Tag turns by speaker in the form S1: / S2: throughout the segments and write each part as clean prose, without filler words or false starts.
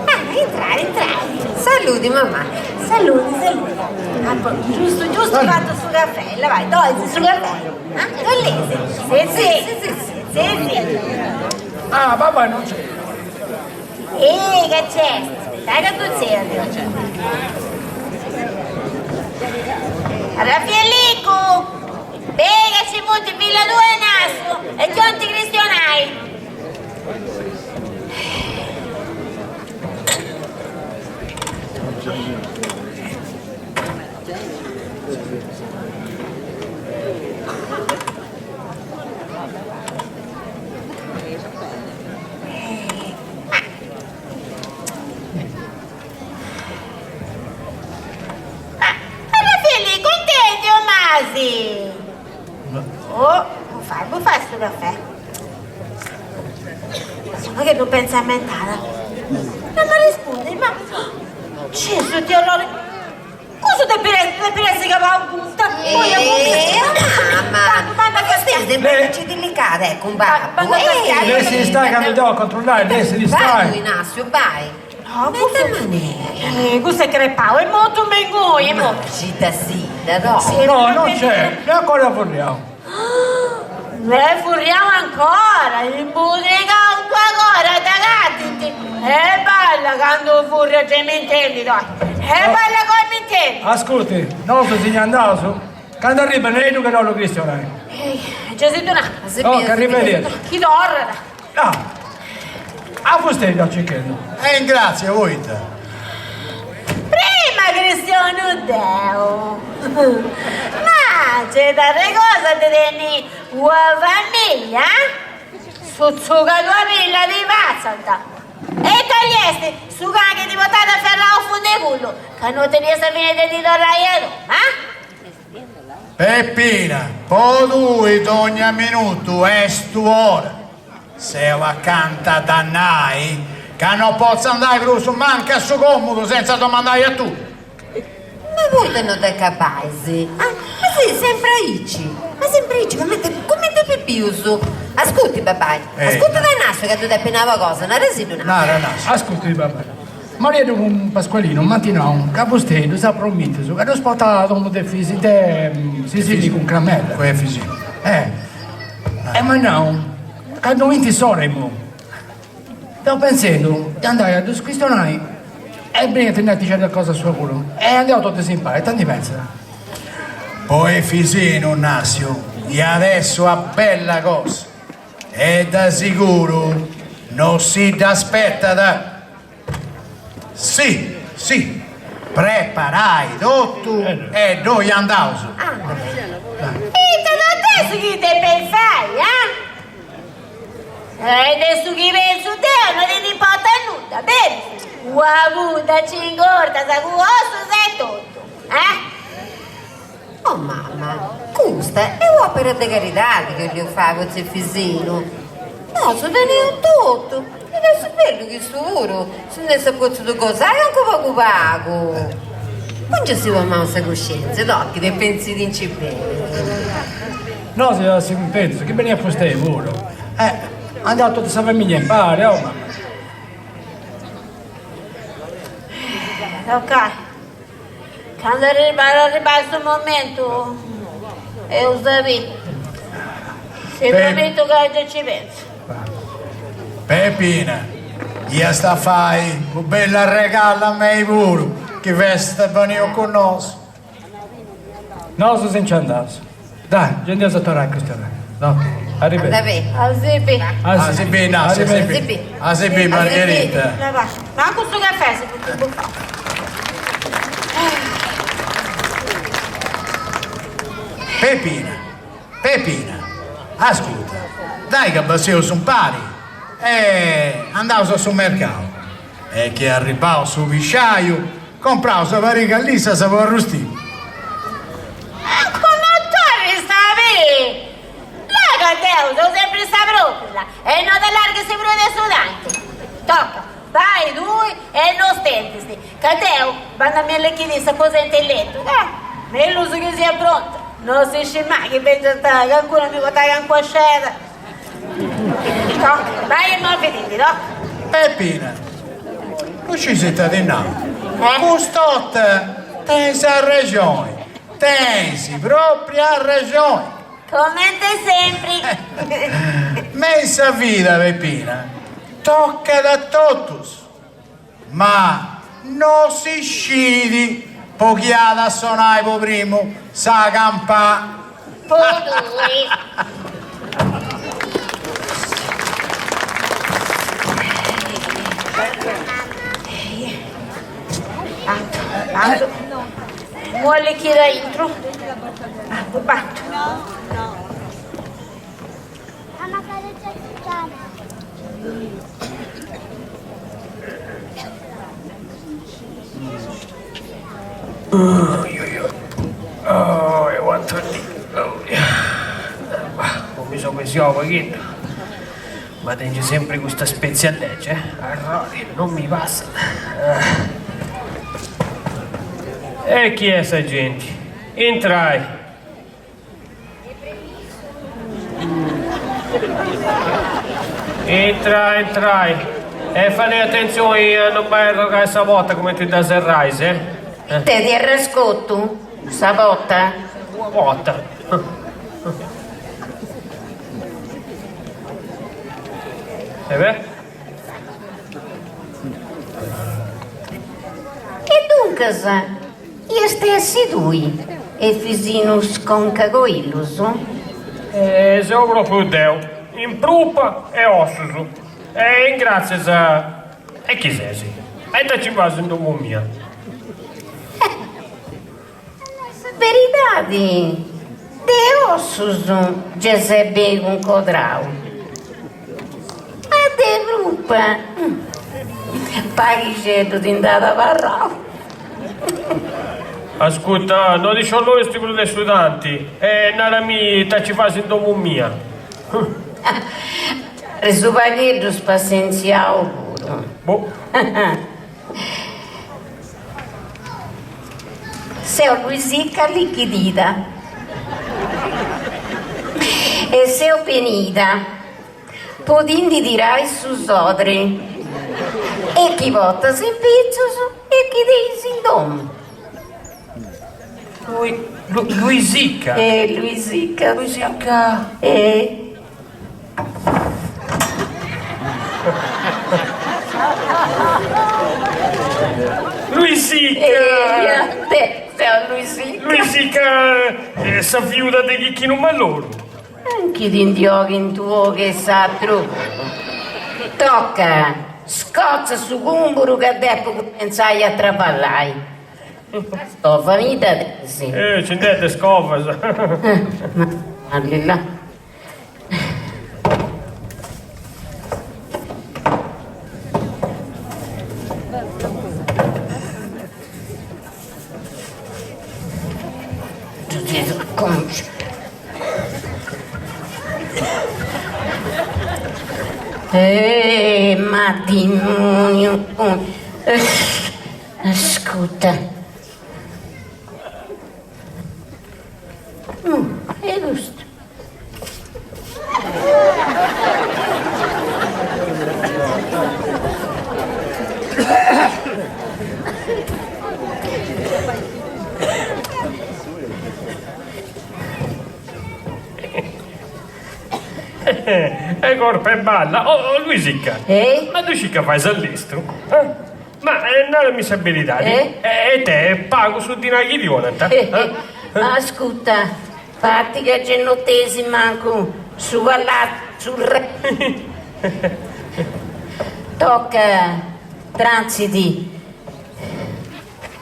S1: Ah, intrade, intrade.
S2: Saludi mamma.
S1: Saludi, saludi. Apo giustu giustu fatu su caffè, là vai, ddois su caffè. Ah, dd'olleis? Setzi, setzi.
S3: Ah, babbai non c'è.
S1: Eh, ca nc'est, dai ca ddu tzerriu. Raffaellicu, beni ca nci funt filla tua e Nassiu e ti 'olint chistionai. Ma Raffaelì, cuntentu o Masi? Oh, bufai, bufai su caffè. Insomma che ddu pentzu ammentada. Non m'arrespundit, ma Gesù ite orrore. Cussu depit depit essi cabau custa.
S2: Eh, mamma, ma custa sempri aici dilicada est cun babbu.
S3: Lessili stai ca mi devo a controllai, lessili stai.
S2: Bai Nassiu, bai.
S1: No, custu Eh, custu est crepau, est mortu me ingui, est mortu.
S2: Cida sida, no.
S3: No, non c'è, è ancora furriau.
S1: Est furriau ancora, imbudrigau ancora dd'agatint. E balla candu furriat gei m'intendit oi. E balla goi m'intendit.
S3: Ascurti, nosu si ndi andaus, candu arribat nedu che dd'ollu chistionai.
S1: Gei si ddu nau.
S3: Oh, ca arribediat.
S1: Chi torrat.
S3: Ah, a fustei dda circhendu.
S4: E in grazia, poita?
S1: Prima chistionu deu. Ma gei t'arregordas de tenni una famiglia? Su tzugu a tua filla ti fatzant. E cali est su cani chi ti portat aferrau a fundu 'e cullu ca no teniast sa fini de ndi torrai a domu, ah?
S4: Peppina, po tui dogna minutu est un'ora. Seu acanta de nai ca no potzu andai prus mancu a su comudu senza domandai a tui.
S2: Ma poita no dd'acabais? Ah, ma seis sempri aici, ma sempri aici, cumenti cumenti pipius. Ascurti babbai, ascurti a Nassiu ca ddu depit nai una cosa, narasiddu Nassiu.
S4: Nara Nassiu.
S3: Ascurti babbai. Marieddu cun Pasqualinu m'ant nau ca fustei ddus at promittius ca ddus portat a domu de Fisi de Sisilli cun Cramedda.
S4: Cun Efisinu.
S3: Eh. E m'at nau ca ddu 'inti s'ora imou. Deu pentzendu de andai a ddus chistionai e beni a ti nai certas cosas sua puru e andeus totus impari, ita ndi pentzas?
S4: Po Efisinu, Nassiu, iat essi una bella cosa e de siguru no si dd'aspetat. Si, si, preparai totu e ddoi andaus.
S1: Ita totu est chi depeis fai, ah? E de su chi pentzu deu no ti ndi importat nudda, berus? Ua pudda ci ingordat cun ossus e totu, ah?
S2: Oh mama, custa est un'opera de caridadi chi 'olleus fai po tziu Efisinu. Nosu teneus totu, iat essi bellu chi issu puru si nd'essat potzidu gosai ancu pagu pagu. Pongiasi una manu in sa cuscientzia, tochit e pentzitinci beni.
S3: Nosu si cuntentus chi beniat fustei puru. Eh, andaus totu sa familia impari, oh mama.
S1: Tocai. Candu at arribai su momentu eus a biri. Si promitu ca gei ci pentzu.
S4: Peppina, iast a fai u' bellu arregallu a mei puru, chi fessist beniu cun nosu.
S3: Nosu si nci andaus. Dai, gei nd'eus a torrai a chistionai. No, arribedi.
S1: A si bi.
S4: A si bi, Nassiu, a si bi. A si bi, Margherita.
S1: Mancu su caffè si funt bufaus.
S4: Pepina, Pepina, ascurta, dai ca besseus impari e andaus a su mercau e chi arribau su pisciaiu Compraus una pariga 'e lissas po arrustiri.
S1: Ancu no torrist a biri! Là ca deu seu sempri sa procula e no t'allarghis prus de su tanti. Toca, bai tui e no stentist, ca deu bandu a mi allichidiri in s'aposent'e letu, ca mellus chi siat pronta. No si scit mai chi benzat cancunu a mi contai cancuna sceda. Toca, bai e movidindi, toca.
S4: Peppina, no scis ita ti nau, cust'orta tenis arrexoni, tenis propriu arrexoni.
S1: Comente sempri.
S4: Me in sa vida, Peppina, tocat a totus. Ma no si scit po chi at a sonai po primu sa campana.
S1: Po tui. Bantu, bantu. Mu allichit aintru. Bantu, bantu.
S5: Mi so pesiau u' pagheddu, ma tengiu sempri custa spezia lègia, arrori, non mi passat. E chi est sa genti? Intrai. Intrai, intrai. E fadei atentzioni a non bai arrogai sa porta cumenti dda serrais, eh?
S2: Ite ti arrescotu? Sa porta?
S5: Una porta. E beh?
S2: E duncas, iast essi tui, Efisinu Sconcacoillus?
S5: E seu propriu deu, in prupa e ossus, e in gratzias a. E chi ses? E ita ci fas in domu mia?
S2: Sa beridadi, de ossus ge ses beni cuncodrau, ma de prupa paghixeddu ti nd'at abarrau.
S5: Ascurta, no ti sciolloist prus de su tanti e narami ita ci fas in domu mia.
S2: Paris u' pagheddu spassentziau puru.
S5: Boh.
S2: Seu Luisica Lichidida e seu benida po ti ndi tirai su sodri e chi portas in pitzus e chi tenis in domu.
S5: Luisica?
S2: E Luisica.
S5: Luisica.
S2: E.
S5: Luisica!
S2: Eia, Luisica.
S5: Luisica, sa fiuda de Chicchinu Malloru.
S2: Chi ti ndi 'oghint 'oghe 'e s'atru. Toca, scotza su cumburu ca depu cumentzai a traballai. Scova mi dda tenis.
S5: Eh, ci nd'est de scovas.
S2: Ma là. Eh, ma dimoniu. Ascuta. E custu?
S5: E corpa 'e balla. Oh, Luisica.
S2: Eh?
S5: Ma ddu scis ca fais a lestru? Eh? Ma narami sa beridadi.
S2: Eh?
S5: E te pagu su dinai chi ti 'onant?
S2: Ascuta, parti ca ge no tenis mancu su palazzu re. Toca, trantzidi,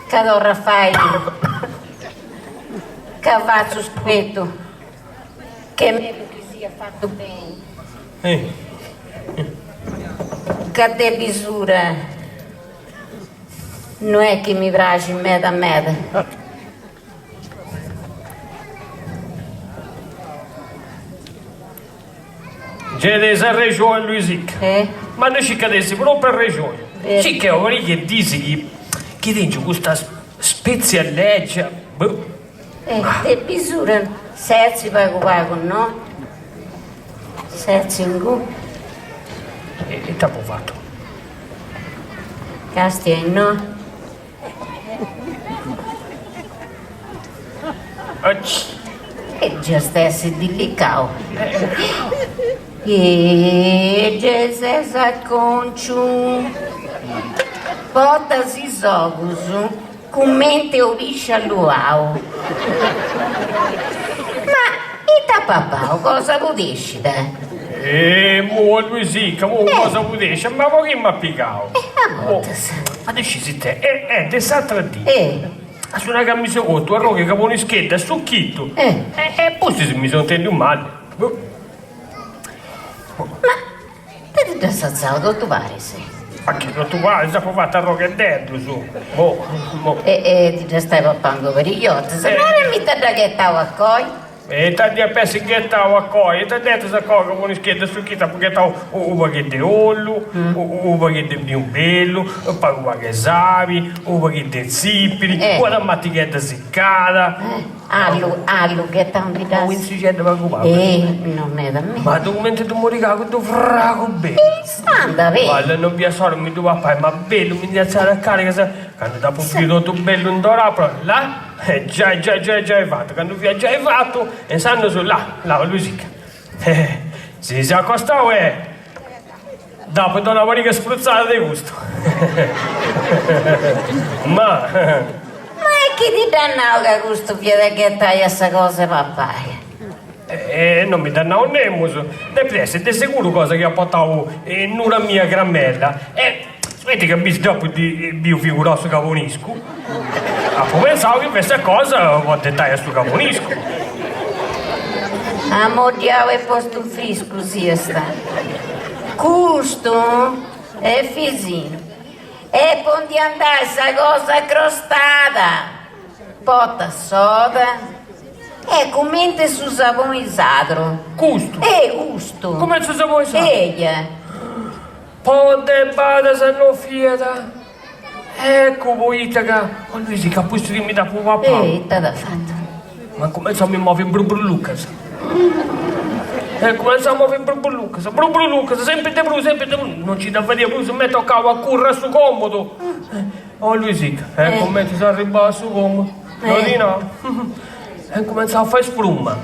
S2: ca torra a fai ca fatzu scuetu, ch'est mellus chi siat fatu beni. Ca de bisura no est chi mi praxit meda meda.
S5: Gei tenis arrexoni Luisica. Ma ddu scis ca tenis propriu arrexoni. Si ca oi chi diis chi chi tengiu custa spezia lègia, boh.
S1: E de bisura setzi pagu pagu, no? Setzi inguni.
S5: Ita apu fatu?
S1: Castia innoi. E già stessi dillicau. E ge ses aconciu. Portas is ogus cumenti u' pisci alluau. Ma ita as papau, cosa pudescida?
S5: E mu Luisica, mu cosa pudescida, ma po chi m'at pigau?
S1: E a bortas.
S5: Ma ddu scis ita est, est de s'atra dì. A su una ca mi seu cotu arrogu 'e cabonischedda a suchitu e a pustis mi seu intendiu mali.
S1: Ma ita ti dd'as satzau totu paris?
S5: Ma chi totu paris, apu fatu arroghededdus. Boh,
S1: boh. E ti dda stai papandi parigliotas, narami ita dd'as ghetau a coi?
S5: E ita dd'ia essi ghetau a coi? Ita dd'est sa coa cabonischedda a suchitu apu ghetau u' pagheddu 'e ollu, u' pagheddu 'e binu bellu, pagu pagu 'e sali, u' pagheddu 'e tzipiri, una tamatighedda siccada.
S1: Allu, allu ghetau ndi dd'as?
S5: U' intzixeddu pagu pagu.
S1: E no meda meda.
S5: Ma cumenti ddu morigau cuddu fragu bellu.
S1: E insanda beni.
S5: Balla non bia s'ora mi ddu papai, ma bellu mi ndi atziat a carigas, candu dd'apu biu totu bellu indorau, però là E giai giai giai giai fatu, candu fiat giai fatu, e insandus là, là, Luisica. Si seu acostau e dd'apu donau una pariga 'e sprutzada de custu. Ma.
S1: Ma e chi ti dd'at nau ca custu fiat a ghetai a sa cosa 'e papai?
S5: E non mi dd'at nau nemus, depit essi de seguru cosa chi at portau nura mia Cramella e Sumenti ca bis deu apu biu figurau su caboniscu, apu pensau chi fessit cosa po dd'etai a su caboniscu.
S1: Amoddiau e postu in friscu siast. Custu Efisinu est po ndi andai sa cosa crostada, portat soda e cumenti su saboni sadru.
S5: Custu?
S1: E custu.
S5: Cumenti su saboni sadru?
S1: Eia.
S5: Po de badas no fiat. Eccu poita ca, o Luisica, a pustis chi mi dd'apu papau.
S1: E ita t'at fatu?
S5: M'at cumentzau a mi movi brubrulucas. E cumentzau a movi brubrulucas, brubrulucas, sempri de prus, sempri de prus, non nci dda fadia prus, m'est tocau a curri a su comodu. O Luisica, e cumenti seu arribau a su comodu, no ti nau, e cumentzau a fai spruma,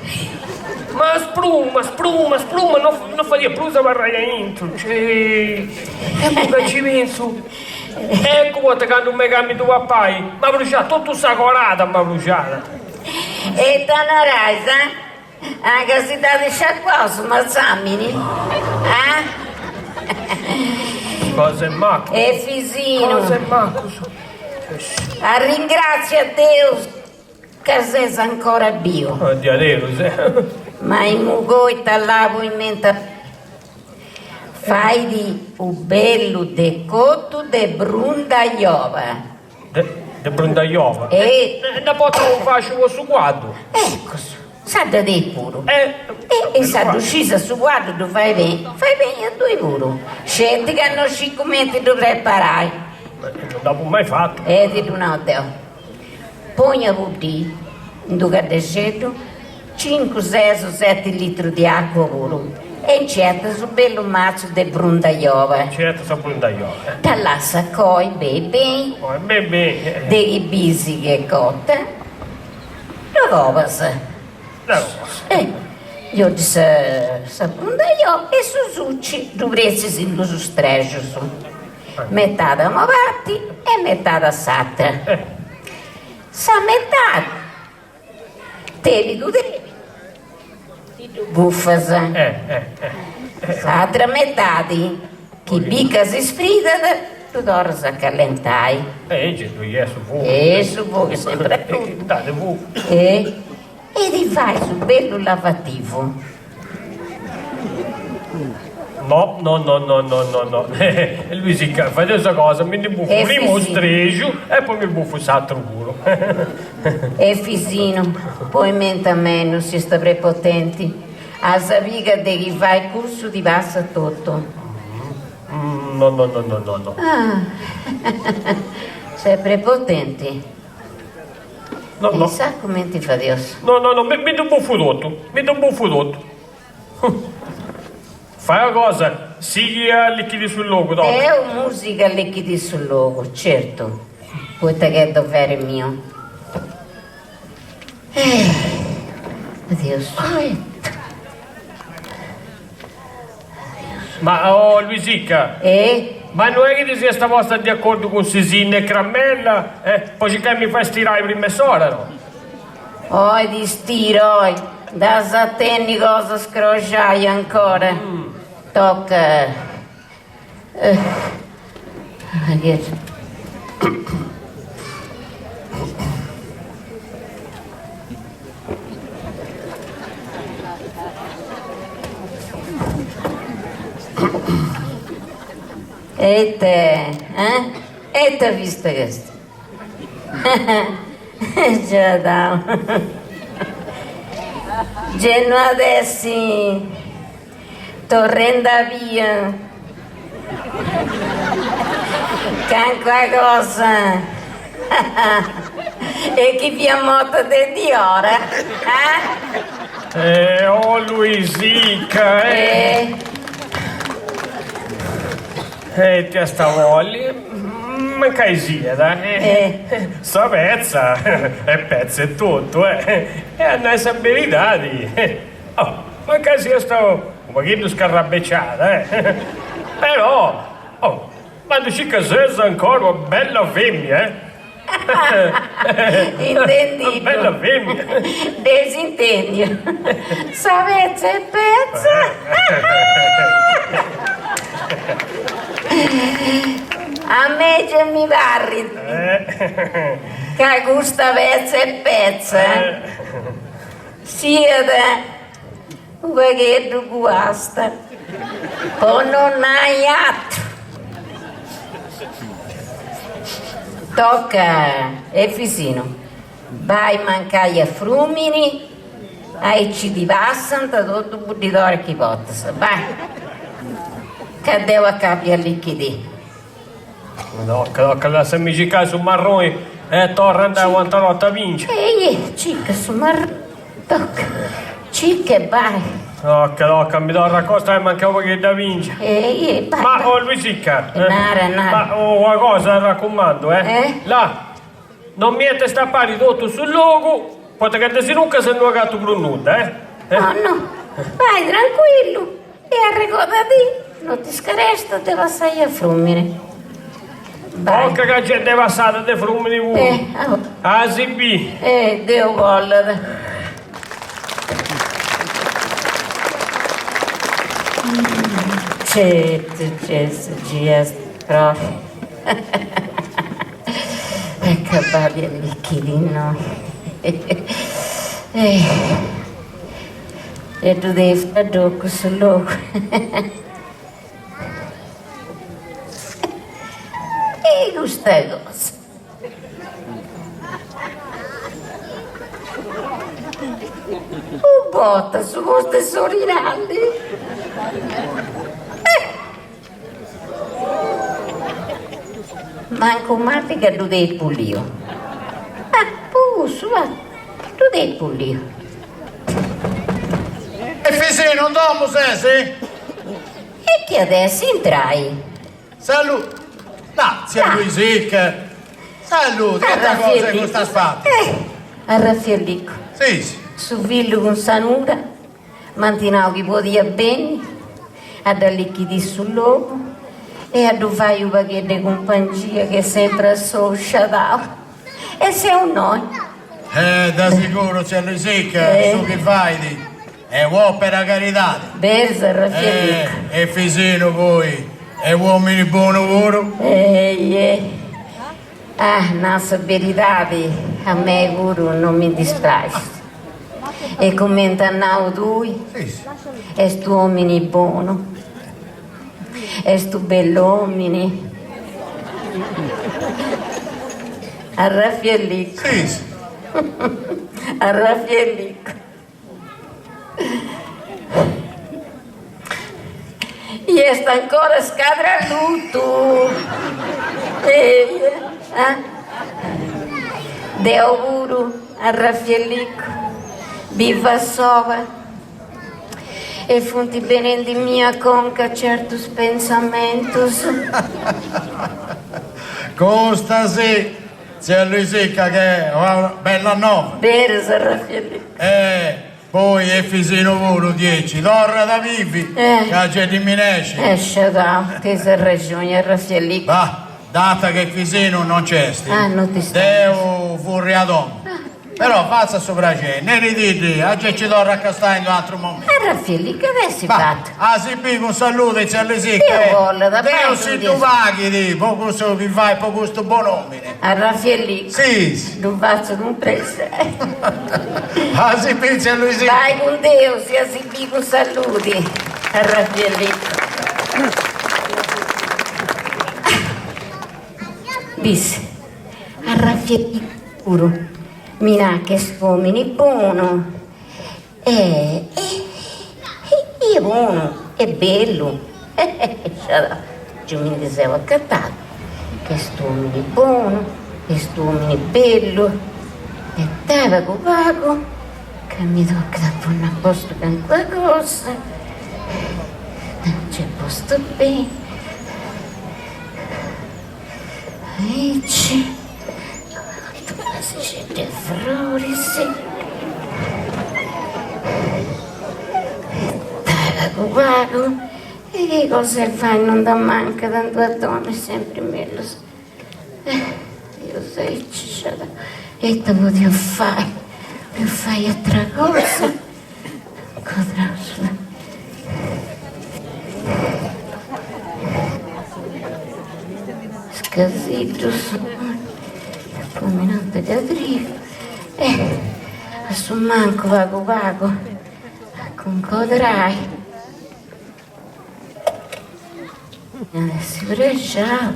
S5: ma spruma, spruma, spruma, no no fadia prus abarrai aintru, cee, e imui ca nci pentzu, eccu poita candu megà a mi ddu papai, m'abruxat totu sa corada m'abruxat.
S1: E ita narais, ah? Anca si dd'at sciacuau su matzamini? Ah?
S5: Cosa 'e macus.
S1: Efisinu.
S5: Cosa 'e macus.
S1: Arringràtzia a Deus ca ses ancora biu.
S5: Diaderus.
S1: Ma imugoi t'allagu in menti Faidi u bellu decotu de brundajoba.
S5: De de brundajoba.
S1: E.
S5: Dda portu unu fasciu po su cuaddu.
S1: Eccus, sa dda dei puru.
S5: E.
S1: E sa ddu scis a su cuaddu ddu fai beni, fai beni a tui puru. Sceti ca no scis cumenti ddu preparai.
S5: Non dd'apu mai fatu.
S1: E ti ddu nau deu. Poni a buddì, in d'u caddexeddu, cincu, ses o seti litrus di acua puru e nci 'etas u bellu matzu de brundajoba.
S5: Nci 'etas sa brundajoba.
S1: Dda lassas coi beni beni.
S5: Coi beni beni.
S1: De chi bisi chi est cota, dda cobas.
S5: Dda cobas.
S1: E ndi 'oddis sa brundajoba e su succi ddu pretzis in dus strexus. Metade a una parti e metade a s'atra. Sa metade, tebidu tebidu, ti ddu bufas. S'atra metadi, chi bis ca si sfridat, ddu torras a callentai. E su fogu est sempri allutu. E ti fais u' bellu lavativu.
S5: No, no, no, no, no, no, no. Luisica, fadeus sa cosa, mi ndi bufu primu u strexu e poi mi bufu s'atru puru.
S1: Efisinu, poi menti a mei no siast prepotenti, a sa piga de chi fait cussu ti passat totu.
S5: No, no, no, no, no, no.
S1: Ah, ses prepotenti.
S5: No, no.
S2: E sa cumenti fadeus?
S5: No, no, no, mi mi ddu bufu totu, mi ddu bufu totu. Fai una cosa, sighi a allichiri su logu, toca.
S2: Deu sigu a allichiri su logu, certu, poita ca est doveri miu. Eh, Deus.
S5: Ma oh Luisica,
S2: Eh?
S5: ma no est chi ti siast posta de acordu cun Sisinna e Cramella, eh, po circai de mi fai stirai prima 'e s'ora, no?
S2: Oi ti stiro, oi, nd'as a tenni cosa 'e scroxai ancora. Toca. Eh. Ite, eh? Ite vista custa? Già dau. Ge no at essi torrendi a bia calincuna cosa e chi fiat morta de diora, eh?
S5: Eh, oh Luisica, eh!
S2: Eh.
S5: E ita iast a bolli, mancai siat, eh. Sa petza est petza etotu, eh. E a nai sa beridadi, oh, mancai siast u' pagheddu scarrabeciada, eh. Però, oh, ma ddu sciu ca ses ancora una bella femina, eh.
S2: Intendidu.
S5: Bella femina.
S2: Dd'eis intendiu. Sa petza est petza. A mei ge mi parrit ca custa petza est petza siat u' pagheddu guasta, po no nai atru. Toca, Efisinu, bai mancai a Frùmini, aici ti passant totu buddidori chi portas, bai, ca deu acabu 'e allichidì.
S5: Toca, toca, lassami circai su marroni e torra andai un'atra 'orta a bingia.
S2: Ehi, circa su marroni, toca, circa e bai.
S5: Toca, toca, mi torra a costai mancai u' pagheddu 'e bingia.
S2: Ehi, bai,
S5: Ma,
S2: bai.
S5: oh Luisica,
S2: Nara, nara.
S5: ma una cosa arracumandu, eh.
S2: Eh?
S5: Là, non mi 'etest a pari totu su logu, poita ca desinuncas no agatu prus nudda, eh.
S2: No, no, bai trancuillu E arregodadì, no ti scarestas de passai a Frùmini. Bai.
S5: Toca ca gei nd'est passada de Frùmini puru.
S2: Eh, oh.
S5: A si bi.
S2: Eh, Deu bollat. Certu, certu, gei est propriu. Acabadi 'e allichiri innoi. Eh. E ddu devi fai ddocu su logu. E custa cosa. U bota su postu 'e s'orinali. Mancu mali ca ddu tenit puliu. Ah, po cussu, va, ddu tenit puliu.
S4: Efisinu, in domu ses?
S2: E chi at essi, intrai.
S4: Saludi. No, tzia Luisica. Saludi, ita cosa est custas fatas?
S2: Eh, Arrafiellicu.
S4: Si, si.
S2: Su fillu cun sa nura M'ant nau chi podiat benni a dd'allichidì su logu e a ddu fai u' pagheddu 'e cumpangia chi est sempri a sou sciadau. E seu innoi.
S4: Eh, de siguru, tzia Luisica, su chi fait est u'opera 'e caridadi.
S2: Berus, Arrafiellicu.
S4: Eh, Efisinu poi est u'omini bonu puru.
S2: Eh, eh. Ah, nau sa beridadi, a mei puru non mi dispraxit. E cumenti as nau tui, est u'omini bonu, est u' bell'omini. Arrafiellicu. Arrafiellicu. I est ancora scadrallutu. Deu puru.
S1: A Raffaelliccu, biva soba. E funt benendimì a conca certus pensamentus.
S4: Custa si, tzia Luisicca, ch'est una bella nova.
S1: Berus, Raffaelliccu.
S4: E poi Efisinu puru diaici torrat a bivi, ca gei ddi minescit.
S1: E sciadau, tenis arrexoni, Raffaelliccu.
S4: Bah, data che Efisinu non nc'est, deu furriu a domu. Però fatza su praxeri, nerididdi a gei ci torru a castai in d'u' atru momentu.
S1: A Raffaelli, che t'essi fatu?
S4: A si bì cun saludi, tzia Luisicca.
S1: Deu bollat,
S4: Deus si ddu paghit po cussu chi fait po custu bon'omini.
S1: A Raffaelli.
S4: Si, si.
S1: Ddu fatzu cun prexeri.
S4: A si bì, tzia Luisicca.
S1: Bai cun Deus e a si bì cun saludi, a Raffaelli. Bis, a Raffaelli puru. Mi nat ch'est omini bonu e e bonu e bellu giu mi ndi seu acatau ch'est omini bonu est omini bellu e dai pagu pagu ca mi tocat a ponni a postu calincuna cosa nc'est postu beni Aici, totu vasixeddu 'e froris, dai pagu pagu, e chi cosa 'e fai non nd'amancat in d'una domu est sempri mellus, deus aici sciat ita podiu fai, podiu fai atera cosa Is casiddus poi mi nant ca trigu e a su mancu pagu pagu a cuncodrai. Iat essi prexau,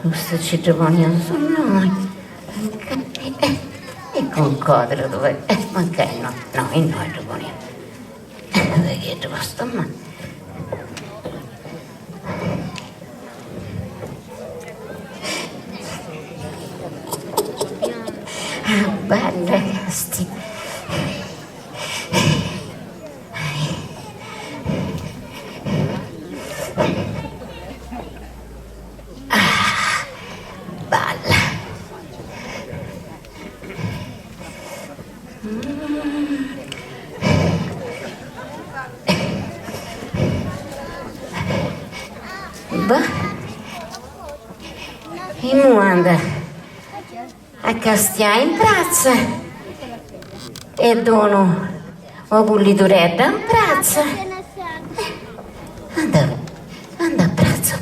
S1: custu nci ddu poniaus innoi, e cuncodru tui, mancai no, no innoi ddu poniaus, chi ddu postu mali. Ah bella est. Ah, balla. Bah. Imui andu a castiai in pratza e donu una pulliduredda in pratza. Andu, andu a pratza.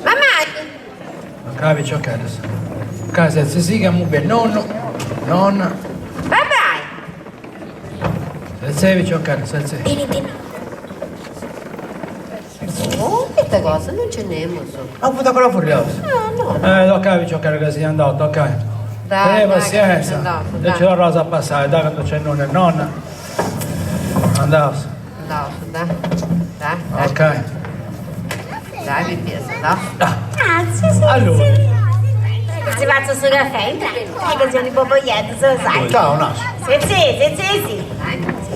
S2: Mamai!
S3: Mancai piciocheddas. Ca setzi·sì ca immoi benit nonnu, nonna.
S2: Babai!
S3: Setzei piciocheddas, setzei.
S2: Beni beni. Oh, ita cosa, non nc'est nemus.
S3: No funt ancora furriaus.
S2: Ah, no.
S3: Eh, tocai piciocheddas ca si andaus, tocai.
S2: Dai,
S3: Tenei
S2: dai, ca
S3: passienza,
S2: andaus,
S3: e
S2: dai.
S3: nci torraus a passai, dai candu nc'est nonnu e nonna. Andaus.
S2: Andaus, dai. Dai, dai.
S3: Ok.
S2: Dai, pipias, andaus.
S1: Ah, sì, sì,
S3: Allora.
S1: sì. Si fatzu su caffè, intra. E così ogni popoglietto, se lo sai.
S4: Ciao, Nasu.
S1: Sì, sì, sì, sì, sì.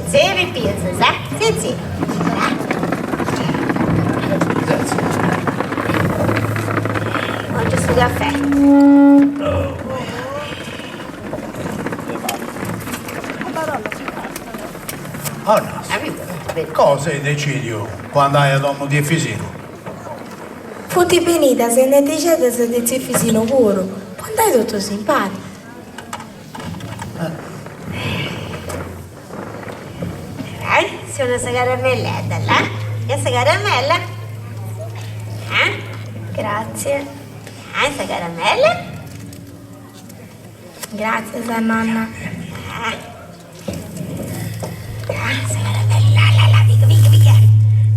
S1: Sì, pipias, sa? Sì, sì. Oggi su caffè.
S4: Oh, Nasu. Cosa hai decidiu po andai a domu di Efisinu?
S6: Funt benidas is netixeddas de tziu Efisinu puru, po andai totus impari.
S1: Dai, si 'onat sa caramelledda, là. E sa caramella? Ah?
S6: Grazie.
S1: Ah, sa caramella?
S6: Gràtzias, nonna.
S1: Ah, ah, sa caramella, là, là, piga, piga, piga.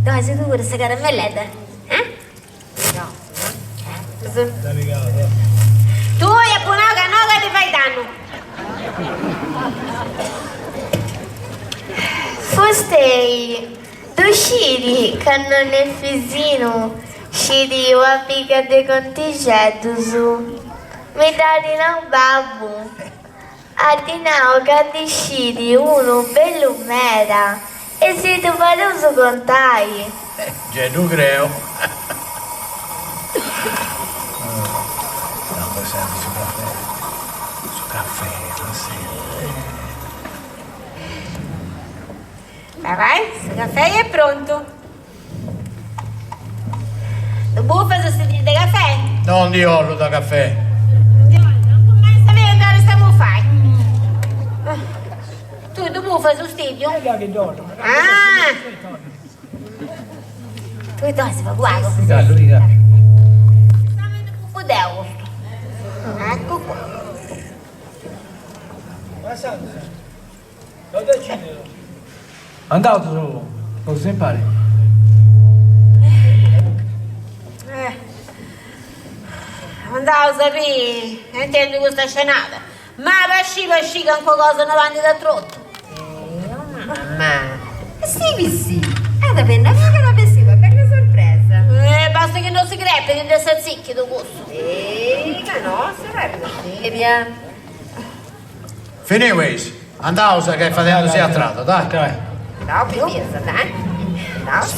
S1: Doi si puru sa caramelledda. Ah? Tui a punau ca no ca ti fai dannu.
S7: Fustei, ddu sciri ca nonn'Efisinu sciri una biga de contixeddus? Mi dd'at nau babbu. At nau ca ndi sciri unu bellu meda e si ddu fadeus contai.
S4: Gei ddu creu.
S1: Vai vai, su cafei est prontu. Ddu bufas su ti de cafè?
S4: No ndi 'ollu de cafè.
S1: Non cumentza a andare sta bufai. Tui ddu bufas su stìddiu? Ah! Tui dosi pagu pagu. Mi ddu bufu deu custu. Eccu qua.
S3: Andaus totus impari.
S1: Andaus a biri, intendu custa scenada, ma pasci pasci calincuna cosa no bandit a trotu.
S2: Mamma, si si, at a benni una at a bessiri una bella sorpresa.
S1: Eh, basta chi no si crepit de s'atzìchidu cussu.
S2: Eh, ca no, s'est seria.
S4: Finiu eis? Andaus ca est fadendu a tradu, dai.
S2: Andaus pipias, dai. Andaus.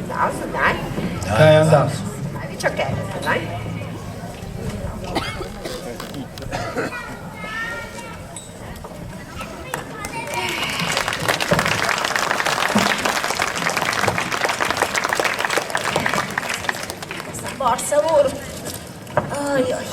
S2: Andaus, dai.
S3: Dai, andaus.
S2: Dai piciocheddas, dai.
S1: Sa borsa puru. Oi oi.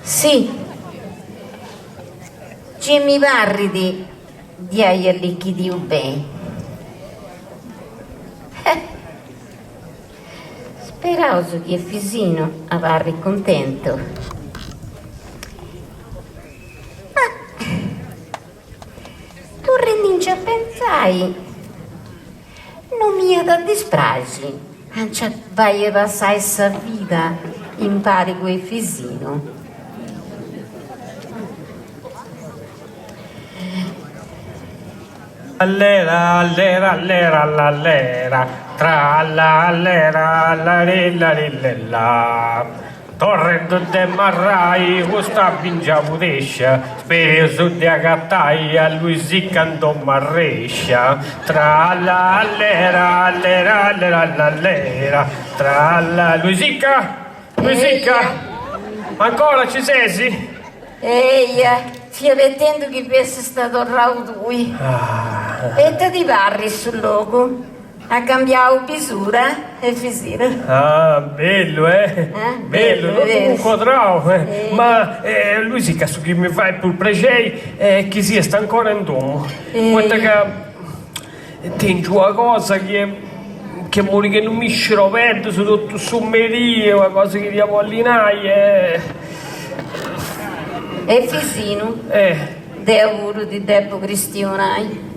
S2: Si, gei mi parrit Di ai allichidiu beni. Eh! Speraus chi Efisinu abarrit cuntentu. Ma torrendinci a pentzai, no m'iat a dispraxi a nci fai passai sa vida impari cun Efisinu.
S5: Allera allera allera allera tra la allera allarillarill-la Torrendu de marrai custa bingia pudescia spereus de agatai a Luisica in domu arrescia tra la allera allera allera allera tra la Luisica Luisica ancora ci sesi?
S2: Eia, fia abetendu chi fessist torrau tui. Ita ti parrit su logu? At cambiau bisura, Efisinu?
S5: Ah, bellu, eh? Bellu, totu cuncodrau. Ma, Luisica, su chi mi fait prus prexei est chi siast ancora in domu, poita ca tengiu una cosa chi chi est morighendumì is cirobeddus totu su merì, una cosa chi dd'ia bolli nai e.
S2: Efisinu, deu puru ti depu cristionai.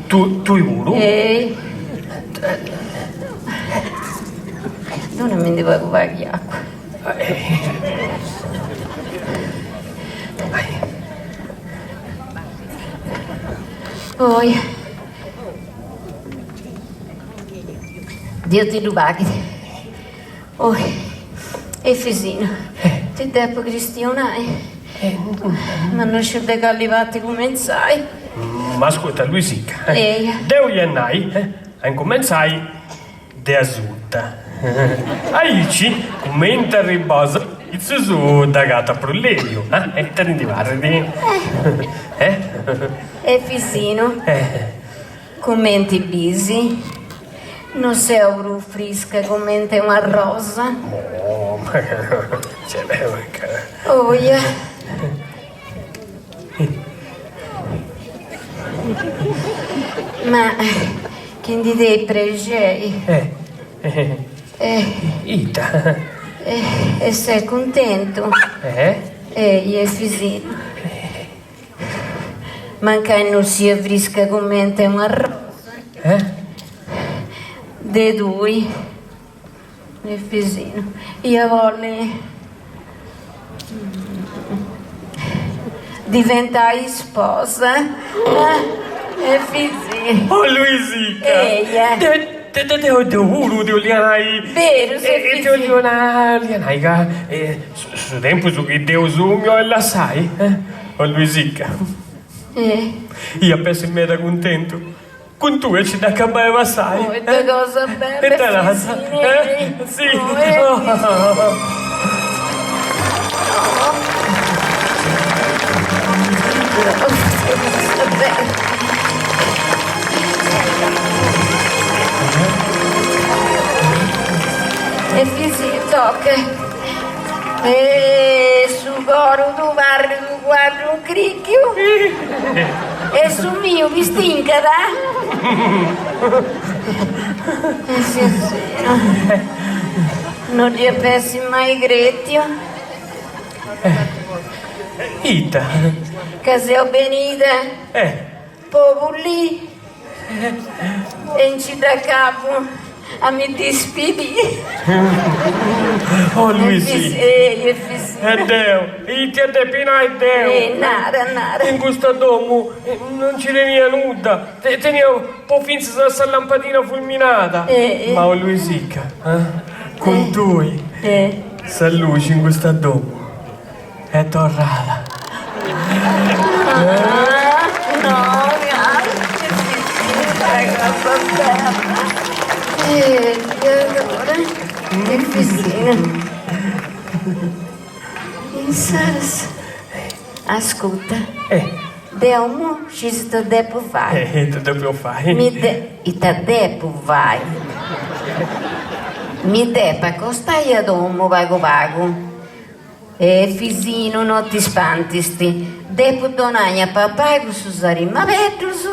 S5: Tu, tui puru?
S2: Ei. Donamindi pagu pagu 'e acua. Poi. Deu ti ddu paghit. Oi, Efisinu, ti depu cristionai, ma no sciu de cali parti cumentzai.
S5: Ma ascurta, Luisica, deu ia nai a incumentzai de asuta, aici cumenti arribbaus a pitzus dd'agatat prus lèbiu, ita ti ndi parrit?
S2: Efisinu, Cumenti bisi, no seu prus frisca comente una rosa. Oia. Ma chi ndi tenit prexei.
S1: Eh.
S5: Ita?
S1: Eh, e ses cuntentu?
S5: Eh?
S1: Ehi, Efisinu. Mancai no sia frisca comente un'arrosa.
S5: Eh?
S1: De tui, Efisinu, ia bolli diventai isposa. Efisinu.
S5: Oh Luisica!
S1: Eia.
S5: De de deu deu puru ti 'olia nai.
S1: Berus
S5: E ti 'olia nai, nai ca su tempus chi Deus mi 'olit lassai, oh Luisica. Ia ap'essi meda cuntentu cun tui ci dd'acabai 'e passai.
S1: Oh, ita cosa bella,
S5: Ita nas?
S1: Efisinu.
S5: Si.
S1: Efisinu, toca. E su coru tuu parrit unu cuaddu incrichiu e su miu pistincat. Efisinu, no dd'ia ap'essi mai cretiu.
S5: Ita?
S1: Ca seu benida po pullì e nci dd'acabu a mi dispidì.
S5: Oh Luisì. E deu, ita depi nai deu?
S1: E nara, nara.
S5: In custa domu non nci tenia nudda, tenia po fintzas sa lampadina fulminada. Ma oh Luisica, cun tui sa luxi in custa domu Est torrada.
S1: No, cosa bella. E allora, Efisinu. Insaras, ascurta. Deu imui scis ita depu fai.
S5: Ita depu fai?
S1: Mi de ita depu fai. Mi depu acostai a domu pagu pagu. Efisinu no ti spantis, depu donai a papai cussus arimabeddus,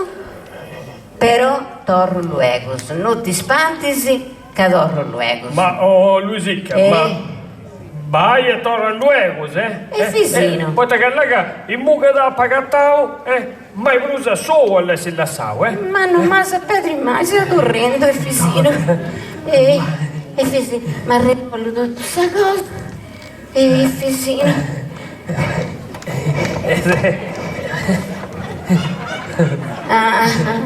S1: però torru luegus, no ti spantis ca torru luegus.
S5: Ma, oh Luisica, ma bai e torra luegus, eh?
S1: Efisinu.
S5: Poita ca là ca imui ca t'apu agatau, eh, mai prus a sou a l'essi lassau, eh?
S1: Ma no m'as a pedri mai, seu torrendu, Efisinu. Efisinu, m'arregollu totu sa cosa. Efisinu.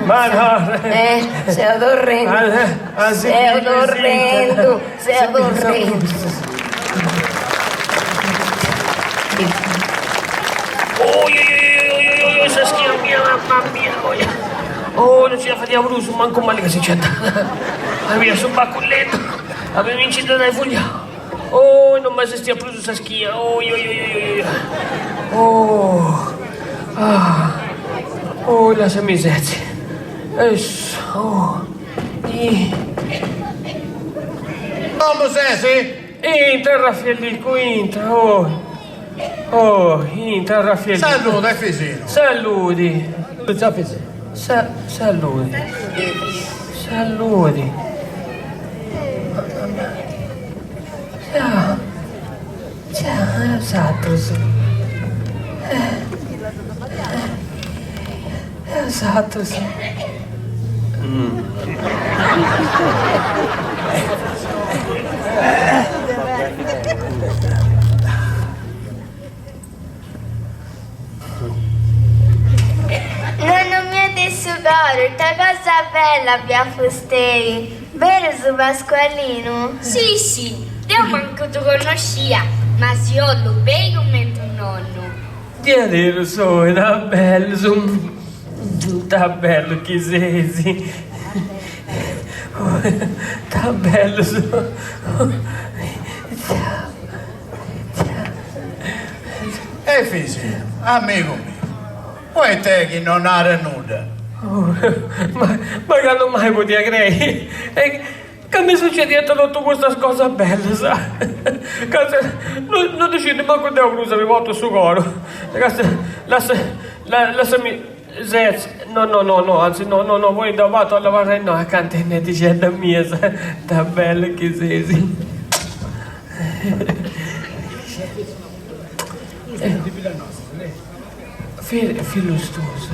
S5: Ma no.
S1: Eh, seu torrendu. Seu torrendu, seu torrendu.
S5: Oi oi oi oi oi oi oi sa schina mia, mamma mia, oi. Oh, non ci la fadia prus, mancu mali ca si nci andat. Avia su baculleddu, avia mi nci dd'ai fuliau. Oh, non m'arresistia prus sa schina, oi oi oi oi oi. Oh, ah, oh, lassami setzi. Ess, oh, ih.
S4: Como sesi?
S5: Intra, Raffaellicu, intra, oh. Oh, intra, Raffaellicu.
S4: Saludi, Efisinu.
S5: Saludi. Sa, saludi. Saludi. Ciao. Ciao, e 'osatrus. E 'osatrus.
S7: Nonnu miu de su coru, ita cosa bella bia fustei! Berus Pasqualinu?
S8: Si, si, deu mancu ddu connoscia, ma si 'ollu beni cumenti unu nonnu.
S5: Diaderus oi, ta bellus, ta bellu chi seis, ta bellus.
S4: Efisinu, amigu miu, poita chi no naras nudda?
S5: Ma ma candu mai podia crei ca mi sucediant totu custas cosas bellas? Ca no ddu sciu mancu deu prus mi portu su coru. Lassa lassami. Sezzi, no no no no, anzi no no no, poi dda fatu a abarrai innoi acanta 'e is netixeddas mias, ta bella chi ses. Fillus tuus.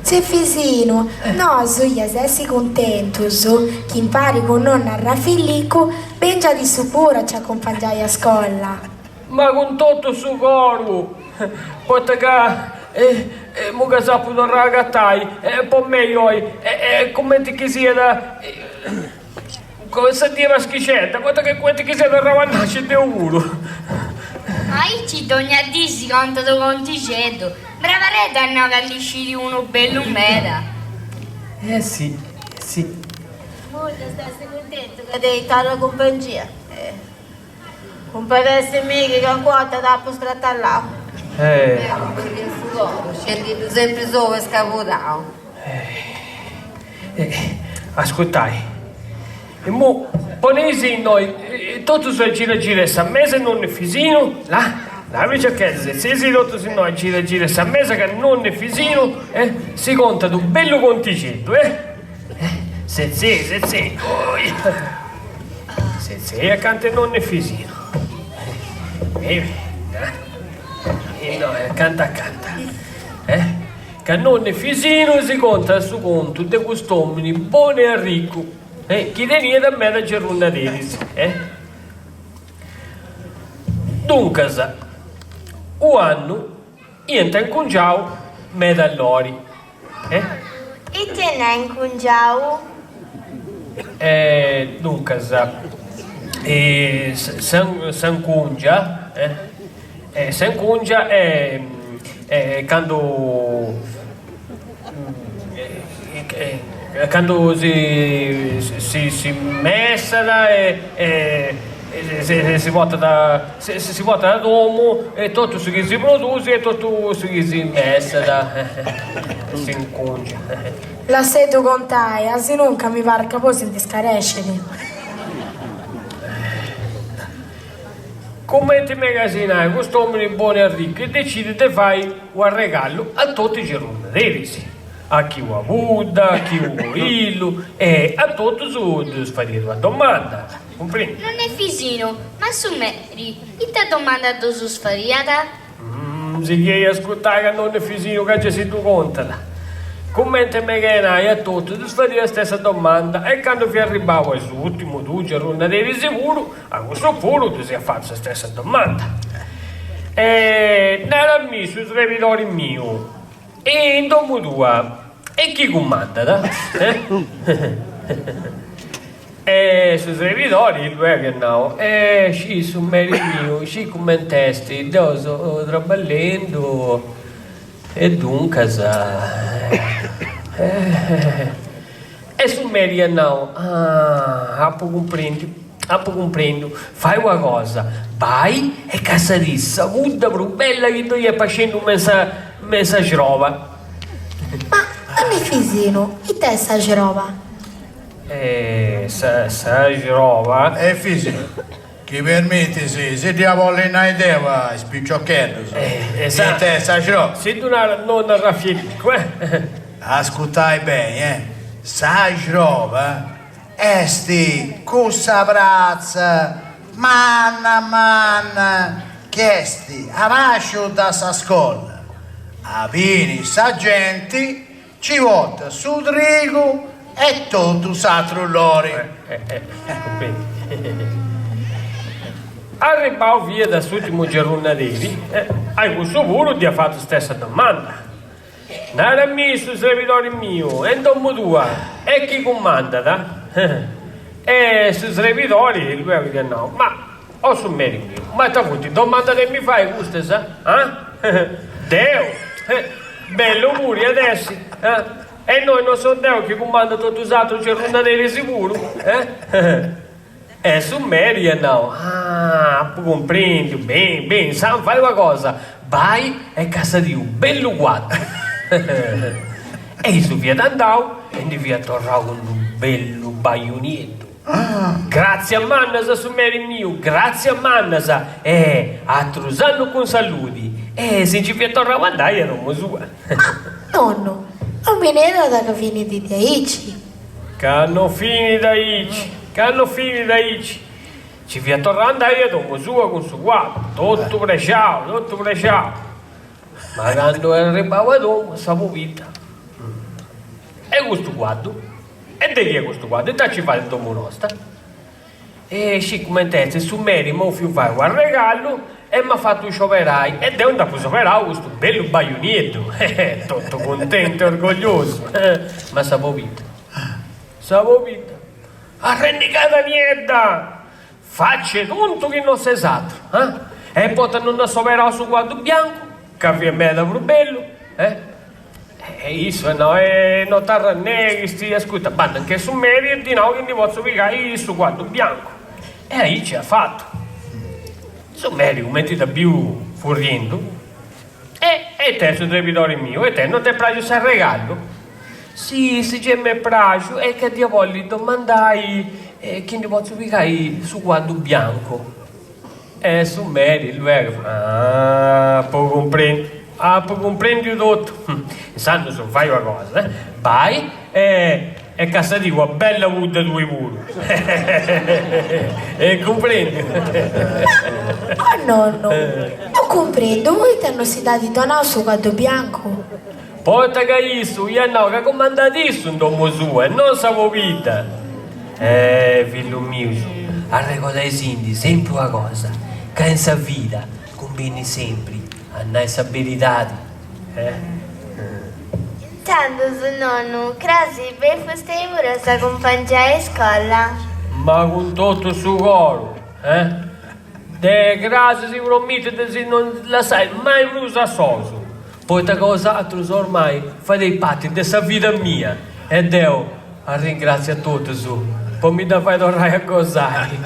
S6: Tziu Efisinu, nosu iaus essi cuntentus chi impari cun nonnu Arrafillicu bengiat issu puru a ci acumpangiai a scola.
S5: Ma cun totu su coru, poita ca imui ca s'apu torrau a agatai, po mei oi est cumenti chi siat sa dì 'e Paschixedda, poita ca est cumenti chi sia torrau a nasci deu puru.
S8: Aici dogna dì si contat unu contixeddu, Brabaredda at nau ca ndi scit unu bellu meda.
S5: Eh si, si.
S1: Imui iast essi cuntentu ca tenit torra cumpangia. Cumpadessi·mì chi calincuna 'orta t'apu stratallau.
S2: Deu mi preniat su coru, sciendiddu sempri solu e scabudau.
S5: Ascurtai, immu poneisi innoi totus a gira gira 'e sa mesa e nonnu Efisinu, là, là piciocheddas, setzeisi totus innoi a gira gira 'e sa mesa ca nonnu Efisinu, eh, si contat u' bellu contixeddu, eh. Setzei, setzei, oi. Setzei acanta 'e nonnu Efisinu. Beni, innoi acanta acanta. Eh? Ca nonnu Efisinu si contat su contu de cust'omini bonu e arricu, eh, chi teniat meda gerrunnaderis, eh. Duncas, u' annu iant incungiau meda lori, Eh?
S7: Ite nai incungiau?
S5: Eh, duncas, eh, s'incungia, eh, eh, s'incungia est eh, candu eh, candu si si si messat e e si portat si portat a domu e totu su chi si produsit e totu su chi si messat s'incungia.
S6: Lasseddu contai, asinunca mi parit ca poi si ndi scarescit.
S5: Cumenti mega si nai, cust'omini bonu e arricu e decidit de fai u' arregallu a totu is gerrunnaderis, a chi una pudda, a chi unu coillu e a totus ddus fadiat una domanda. Cumprendi?
S8: Nonnu Efisinu, ma su meri, ita domanda ddus fadiat?
S5: Sighei a ascurtai ca nonnu Efisinu ca gei si ddu contat. Cumenti mega 'e nai a totus ddus fadiat sa stessa domanda e candu fiat arribau a s'urtimu dus gerrunnaderis puru, a cussu puru ddis iat fatu sa stessa domanda. E nara·mì su srebidori miu, e in domu tua e chi cumandat? E su srebidori luegu iat nau, E sciis su meri miu, sciis cument'est, deu seu traballendu e duncas. E su meri iat nau, Ah, apu cumprendiu, apu cumprendiu, fai una cosa, bai e cassadì sa pudda prus bella chi ddoi est pascendu me sa me sa xroba.
S6: Ma, nonnu Efisinu, ita est sa xroba?
S5: E sa sa xroba.
S4: Efisinu, chi permitis, si dd'ia bolli nai deu a is piciocheddus, ita est sa xroba.
S5: Si ddu narat nonnu Arrafielicu, eh.
S4: Ascutai beni, eh. Sa xroba est cussa pratza manna manna chi est a basciu da sa scola, abini sa genti Ci portat su trigu e totu s'atru lori.
S5: Arribau fiat a s'urtimu gerrunnaderi, a cussu puru dd'iat fatu stessa domanda. Nara·mì su srebidori miu, e in domu tua, e chi cumandat? E su srebidori luegu dd'iat nau, Ma, o su meri miu, ma ita funt domandas de mi fai custas? Ah? Deu? Bellu puru iat essi, eh? E innoi no seu deu chi cumandu totu is atrus gerrunnaderis puru, eh? E su meri iat nau, Ah, apu cumprendiu, beni, beni, insaras fai una cosa, bai e cassadì u' bellu cuaddu. E issu fiat andau e ndi fiat torrau cun d'u bellu baiu nieddu. Gràtzias mannas su meri miu, gràtzias mannas! E atrus annus cun saludi! E si nci fiat torrau a andai a domu sua.
S6: Nonnu, non mi nerat ca finit diaici.
S5: Ca no finit aici, ca no finit aici. Ci fiat torrau andai a domu sua cun su cuaddu, totu prexau, totu prexau. Ma candu est arribau a domu sa pobidda. E custu cuaddu? E de chi est custu cuaddu? Ita ci fait in domu nosta? E scit cument'est, su meri m'at 'ofiu fai u' arregallu e m'at fatu scioberai e deu nd'apu scioberau custu bellu baiu nieddu, totu cuntentu e orgogliosu, ma sa pobidda, sa pobidda, arrennegada niedda, Facci 'e tontu chi no ses atru, ah? E poita non nd'as scioberau su cuaddu biancu, ca fiat meda prus bellu, eh? E issu at nau, e no t'arranneghis, ascurta, bandu anche su meri e ddi nau chi ndi potzu pigai su cuaddu biancu. E aici at fatu. Su meri, cumenti dd'at biu furriendu, E ita est su trebidori miu, ita est, no t'est praxiu s'arregallu? Si, si gei m'est praxiu, est ca dd'ia bolli domandai chi ndi potzu pigai su cuaddu biancu. E su meri luegu, Ah, apu cumprendiu, apu cumprendiu totu. Insandus fai una cosa, eh, bai e e cassadì una bella pudda tui puru. E cumprendiu.
S6: Oh nonnu, no cumprendu poita no si dd'at donau su cuaddu biancu.
S5: Poita ca issu iat nau ca cumandat issu in domu sua e non sa pobidda. Eh, fillus mius, arregodaisindi sempri una cosa, ca in sa vida cumbinit sempri a nai sa beridadi, eh.
S7: Intzandus, nonnu, crasi benit fustei puru a s'acumpangiai a iscola.
S5: Ma cun totu su coru, eh. De crasi si promitu de si non lassai mai prus a solus, poita ca 'osatrus ormai fadeis parti de sa vida mia e deu arringratziu a totus po mi dda fai torrai a gosai.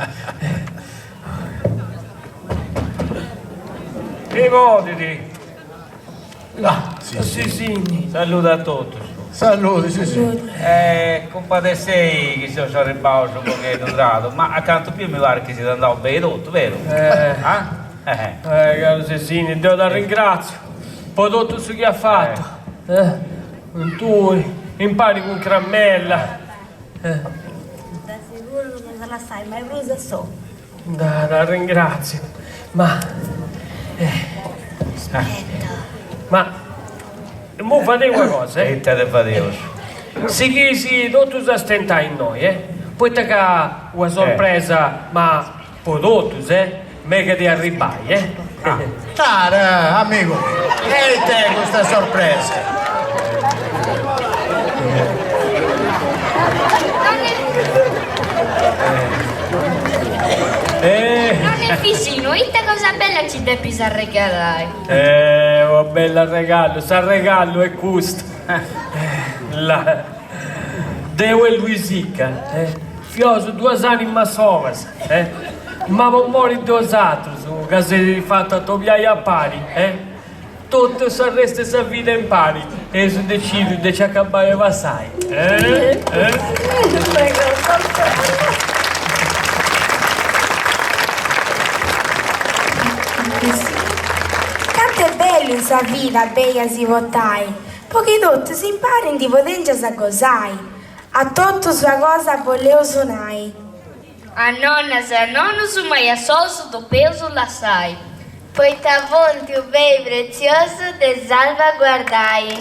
S9: Chi podit.
S5: Là, Sisini.
S9: Saludu a totus.
S4: Saludi, Sisini.
S9: E cumpadessei chi seus arribbaus unu pogheddu tradu, ma a cantu biu mi parit chi siat andau beni totu, beru?
S5: Eh, eh, caru Sisini, deu t'arringratziu po totu su chi as fatu, eh, tui, impari cun Cramella.
S1: De seguru non t'as a lassai mai prus a solu.
S5: T'arringratziu, ma ma imui fadei una cosa, eh.
S9: Ita ti fadeus?
S5: Sigheis totus a stentai innoi, eh, poita ca una sorpresa, ma po totus, eh, megat de arribbai, eh.
S4: Nara, amigu miu, e ita est custa sorpresa?
S8: Nonnu Efisinu, ita cosa bella ci depis arregalai?
S5: Eh, unu bellu arregallu, s'arregallu est custu. Là. Deu e Luisica, eh, fiaus duas animas solas, eh, ma po mori de 'osatrus, ca s'eis fatu atobiai a pari, eh, totu s'arrestu 'e sa vida impari, eus decidiu de ci acabai 'e passai, eh, eh.
S6: Cantu est bellu in sa vida bei a si portai, Po chi totus impari ndi podengias a gosai, a totus una cosa boleus nai.
S8: A nonnas e a nonnus mai a solus depeus lassai.
S7: Poita funt u' beni pretziosu de salvaguardai.